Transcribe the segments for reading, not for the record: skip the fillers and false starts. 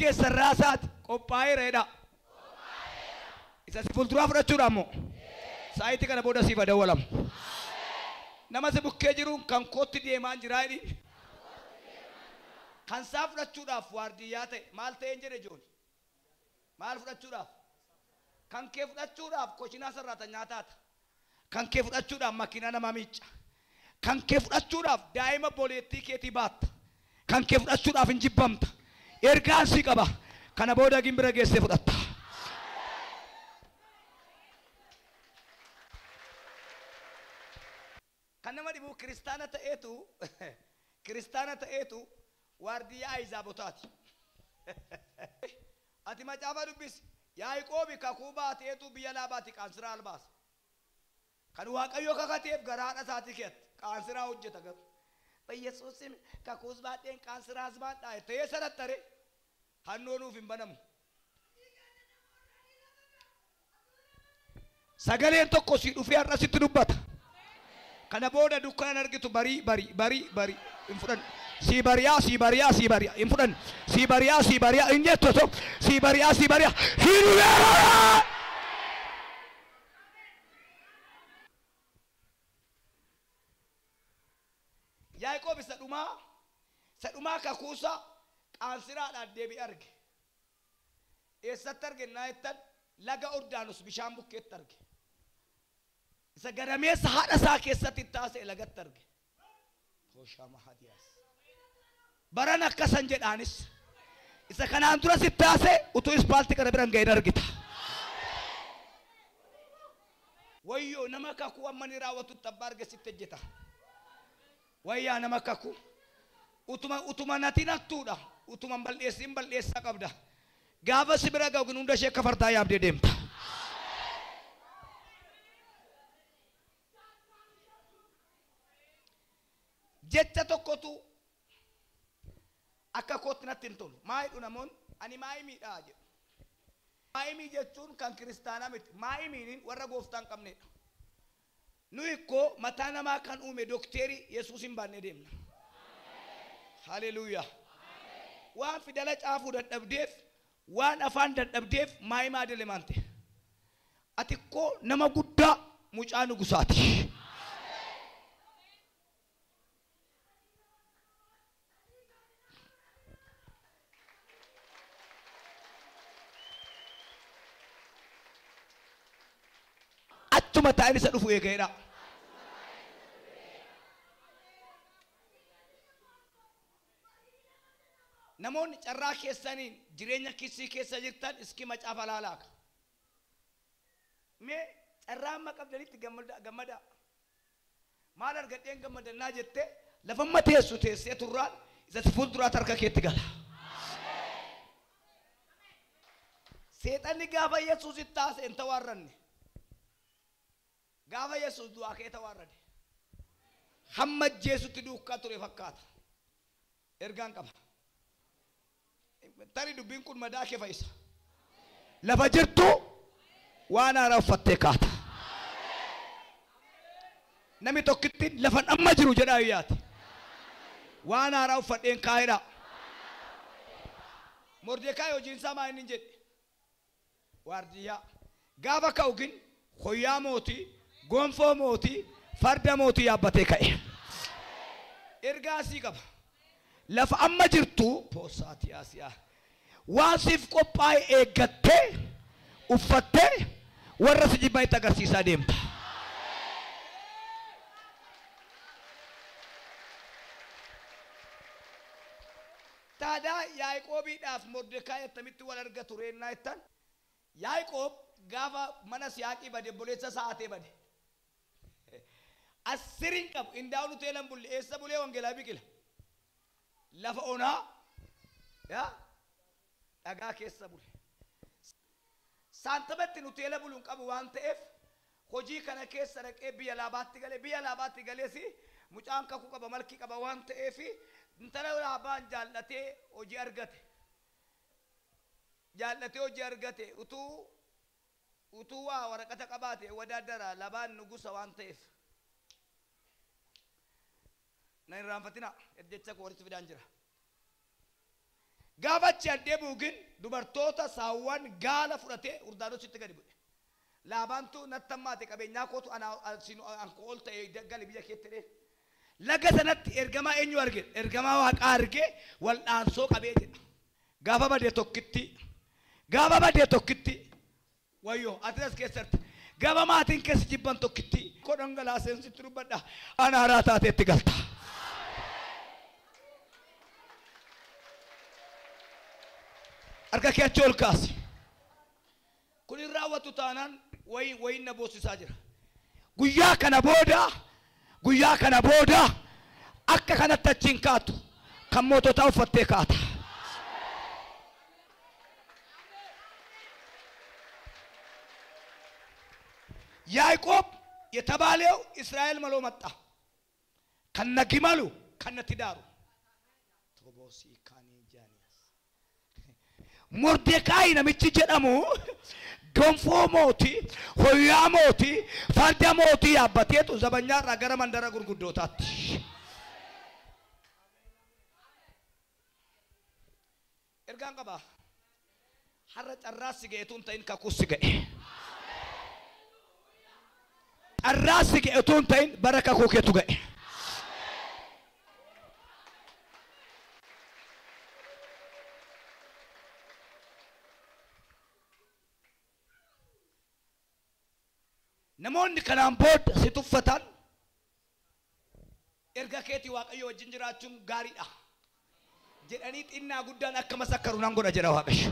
keessa raasaati qophaa'eera jedha. Isa si fuulduraa fudhachuudha ammoo. Saayitii kana booda siif dawwalamu. Nama si bukkee jiruun kan kootti deemaan jiraa jedhiin. Kan isaa fudhachuudhaaf waardiyyaa ta'e maal ta'een jedhe jooni. Maal fudhachuudhaaf? Kan kee fudhachuudhaaf koshinaa sarraata nyaataata. Kan kee fudhachuudhaaf makiinaa namaa miicca. Kan kee fudhachuudhaaf daa'ima boleettii keetii baatta. Kan kee fudhachuudhaaf hin jibbamta. Ergaan si qaba. Kana booda gimbira geessee fudhatta. Kan nama dhibu kiristaana ta'eetu waardiyyaa Ayizaabotaati. Ati macaafa dubbisi. Yaaqoobi kakuu baateetu biyya laabaati qaansiraa albaasa. Kan Waaqayyo kakateef garaa haadha isaatii keetti qaansiraa hojjeta garuu. Yesuus kakuus baadheen qaansiraas baadhaa ta'ee sanattare hannoo nuuf hin banamu. Sagaleen tokko si dhufee har'a sitti dubbata. Kana booda dukkanaan argitu barii barii barii barii hin fudhannu. Si bari'aa si bari'aa si bari'aa hin fudhannu. Si bari'aa si bari'aa hin jettu osoo si bari'aa si bari'aa hin weerara. Yaaqoob isa dhumaa kakuusaa qaansiraadhaan deebi'ee arge. Eessatti arge naa jettan laga Ordaanus bishaan bukkeetti arge. Isa gadameessa haadha isaa keessatti taasise lagatti arge. Tooshaa Mahadiyaas. Baran akkasan jedhaanis isa kanaan dura si taase utuu ispaaltii kana biraan ga'een argita. Wayyoo nama kakuu amma ni raawwatutti abbaa arge sitti hojjeta. Wayyaa nama kakuu utuma nati nattuudha utuma bal'eessiin bal'eessaa qabda. Gaafa si bira ga'u hunda ishee kafartaa yaabdee deemta. Jecha tokkotu akka kootti natti hin tolu. Maa jedhu namoonni ani maayimiidha jedhu. Maayimii jechuun kan kiristaanaa miti. Maayimiin warra gooftaa hin qabnedha. Nuyi ikkoo mataa namaa kan uume dookterii Yesuus hin baannee deemna. Haleluuyaa. Waan fidala caafuu dadhabdeef waan afaan dadhabdeef maayimaa delemaan ta'e. Ati ikkoo nama guddaa mucaa nugusaati. Achuma taa'in isa dhufu eegaidha. Namoonni carraa keessaniin jireenya kisii keessa jirtan iski macaafa laalaaka. Mee carraa amma qabdanitti gammadaa. Maal argadheen gammadannaa jettee lafamma teessu teessee turraan isa si fuulduraatti harka keetti gala. Seexanni gaafa Yesuusitti taase hin tawaarranne. Gaafa Yesuus du'aa kee tawaarrade. Hamma Jeesutti duukaa ture fakkaata. Ergaan qaba. Tarii dubbiin kun madaa kee fayyisa. Lafa jirtu waan haaraa uffattee kaata. Namni tokkitti lafan amma jiru jedhaa hiyyaati. Waan haaraa uffadheen kaa'edha. Mordekaay hojiin isaa maa inni jedhe? Waardiyyaa. Gaafa ka'u gin hoyyaa mootii, gonfoo mootii, farda mootii yaabbatee ka'e. Ergaa asii qaba. Lafa amma jirtu poosaati asiyaa. Waan siif qophaa'e eeggattee uffattee warra si jibban itti agarsiisaa deemta. Taadaa Yaaqoobiidhaaf Mordekaay attamitti wal arga tureennaa jettan Yaaqoob gaafa mana siyaaqii bade obboleessa isaa hatee bade. Assiriin qabu indaa'uun uteelan bulle eessa bulee wangeelaa biqila. Lafa onaa yaa dhagaa keessa bule. Saantamatti nuteela buluun qabu waan ta'eef hojii kana keessa dhaqee biyya laabaatti galee biyya laabaatti galees mucaan kakuu qaba malkii qaba waan ta'eef intala laabaan jaallatee hojii argate. Jaallatee hojii argate utuu waa waraqata qabaate wadaadara labaan nugusa waan ta'eef. Na irraanfatina jecha koo walitti fidaan jira. Gaafa achi addee buugin dubartoota saawwan gaala fudhatee Yordaanositti gadi bu'e. Laabaantu natti hammaate qabeenyaa kootu an koo ol ta'e gali biyya keetti jedhee. Laga sanatti ergamaa eenyu arge? Ergamaa waaqaa arge waldhaansoo qabee jedha. Gaafa badee tokkitti gaafa badee tokkitti wayyoo ati as keessatti gaafa maatiin keessa jibban tokkitti koo dhangalaaseen sitti dubbadha ana haaraa taateetti galta. Harka kee achi ol kaasi. Kun hin raawwatu taanaan wayiin na boosisaa jira. Guyyaa kana booda guyyaa kana booda akka kanatti achiin kaatu kan moototaa uffattee kaata. ያዕቆብ የተባለው እስራኤል መሎ መጣ። ከነግመሉ ከነትዳሩ ቶቦሲ ካኒ ጃኒያስ ሞርዴካይ namichi jedhamu gonfoo mootii hoyyaa mootii farda mootii yaabbateetu zabanyaarraa gara mandara gurguddootaatti. Ergaan qaba. Har'a carraas si ga'e tun ta'in kakuus si ga'e. Carraas si ga'e tun ta'in bara kakuu keetu ga'e. Namoonni kanaan booda si tuffatan erga keetii Waaqayyo wajjin jiraachuun gaariidha jedhanii xinnaa guddaan akka masakkaru nan godha jedha Waaqayyo.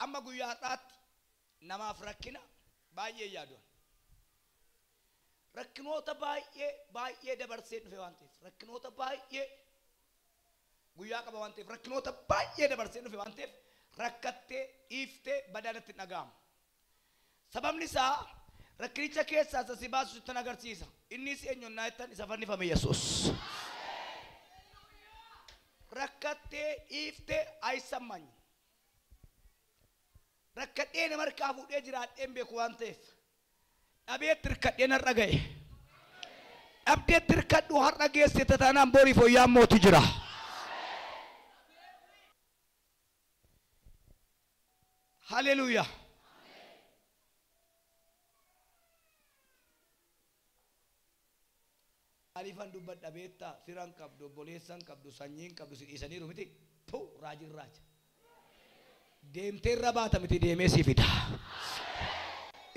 Amma guyyaa har'aatti namaaf rakkina baay'ee yaaduun rakkinoota baay'ee baay'ee dabarsee dhufe waan ta'eef rakkinoota baay'ee guyyaa qaba waan ta'eef rakkinoota baay'ee dabarsee dhufe waan ta'eef rakkattee dhiiftee badaanatti hin dhaga'amu. Sababni isaa rakkinicha keessaa isa si baasu sitti agarsiisa. Innis eenyunnaa jettan isa fannifame Yesuus. Rakkattee dhiiftee aysammanyi. Rakkadhee nama harkaa fuudhee jiraadhee hin beeku waan ta'eef dhabeetti hirkadhee narra ga'e. Dhabdeetti hirkadhu har'a geesse taanaan borii fooyyaan mootu jira. Haleluuyaa. Maaliifan dubbadha beektaa firan qabdu obboleessan qabdu sanyiin qabdu si dhiisaniiru miti tu raajiin raaja. Deemtee irra baata miti deemee si fida.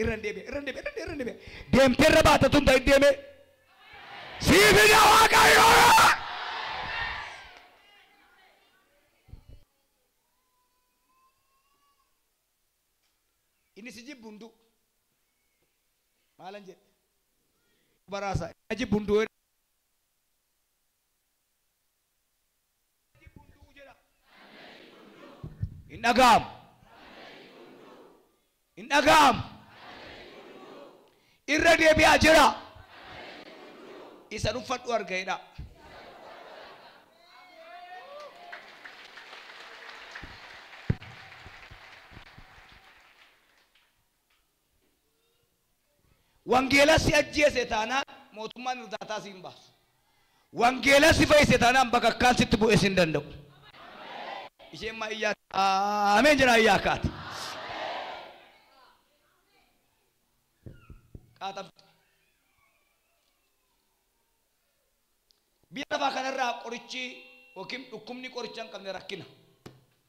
Irra hin deebi'e irra hin deebi'e irra hin deebi'e deemtee irra baata tun ta'in deemee si fida Waaqayyo. Inni si jibbu hunduu maalan jedhe baraasa inni jibbu hunduu hin dhaga'amu hin dhaga'amu irra deebi'aa jira isa dhuunfadhu arga'edha. Wangeela si ajjeese taanaan mootummaan irdaataa si hin baasu. Wangeela si fayyise taanaan bakakkaan sitti bu'ee si hin danda'u. Isheen maa iyyaa ameen jedhaa iyyaa kaate. Qaaxamte. Biyya lafaa kanarraa qorichi yookiin dhukkubni qoricha hin qabne rakkina.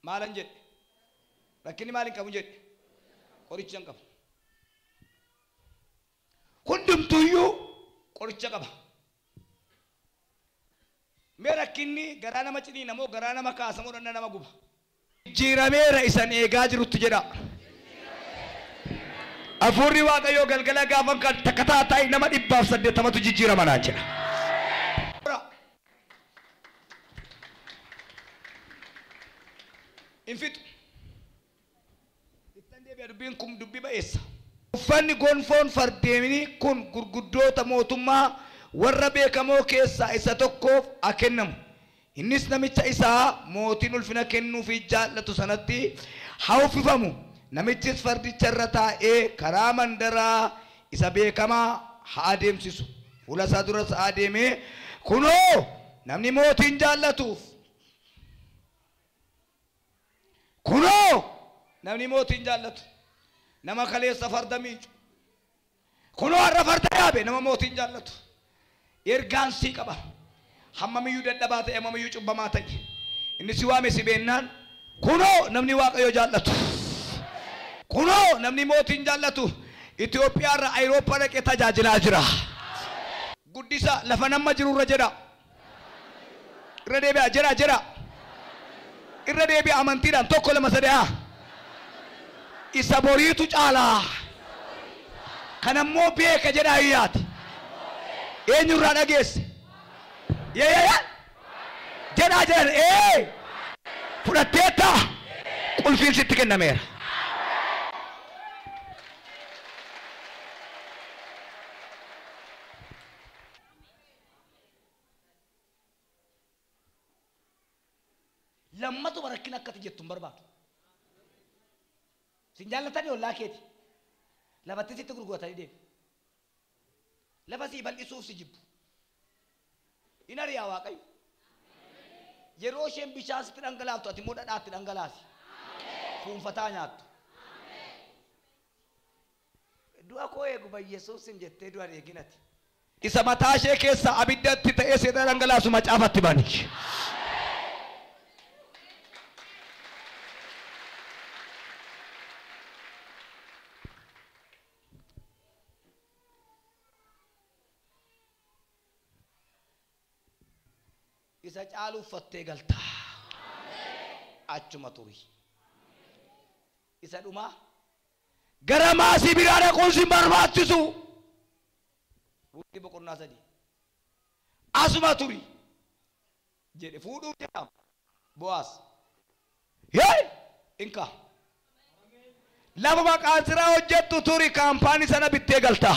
Maalan jedhe? Rakkinni maal hin qabu jedhe? Qoricha hin qabu. Hundumtuyyuu qoricha qaba. Mee rakkinni garaa nama ciniina moo garaa nama kaasa moo dhaqna nama guba? Jijjiirameera isan eegaa jirutti jedha. Hafuurri Waaqayyoo galgala gaafan kan takka taa'e nama 180tu jijjiirama naan jedha. Hin fixu. Ittan deebi'a dubbiin kun dubbii ba'eessa. Uffanni gonfoon fardeenii kun gurguddoota mootummaa warra beekamoo keessaa isa tokkoof haa kennamu. Innis namicha isaa mootiin ulfina kennuufii jaallatu sanatti haa uffifamu. Namichis fardicha irra taa'ee karaa mandaraa isa beekamaa haa adeemsisu. Fuula isaa duras adeemee kunoo namni mootiin jaallatuuf kunoo namni mootiin jaallatu nama kaleessa farda miicu kunoo har'a farda yaabe nama mootiin jaallatu ergaan sii qaba hammamiyyuu dadhabaa ta'e hammamiyyuu cubbamaa ta'e inni si waame si beennaan kunoo namni Waaqayyo jaallatu kunoo namni mootiin jaallatu Itoophiyaa irra Awurooppaa dhaqee tajaajilaa jira. Guddisa lafa nama jiru irra jedha. Irra deebi'a jedha jedha. Irra deebi'a amantiidhaan 1 2 3 Isa boriitu caalaa. Kanammoo beeka jedha ayyaati. Eenyurraa dhageesse? Yee jedhaa jedhan ee fudhatteetta qulfiin sitti kennameera. Lammatu rakkina akkati jettu hin barbaadu. Sin jaallatanii ollaa keeti. Lafatti sitti gurguratanii deemu. Lafa sii bal'isuuf si jibbu. In ari'aa Waaqayyo. Yeroo isheen bishaan sitti dhangalaaftu ati immoo dhadhaatti dhangalaasi. Fuunfataa nyaattu. Du'a koo eegu Yesuusin jettee du'a eeginati. Isa mataa ishee keessa abiddatti ta'ee seeta dhangalaasu macaafatti bani. Isa caalu uffattee galta. Achuma turi. Isa dhumaa gara maasii biraa dhaquun sin barbaachisu. Ruutii boqonnaa 3. Asuma turi jedhe fuudhuuf jedhama. Bo'aas. Yee inka. Lafa maqaan siraa hojjettu turi kaampaanii sana bittee galta.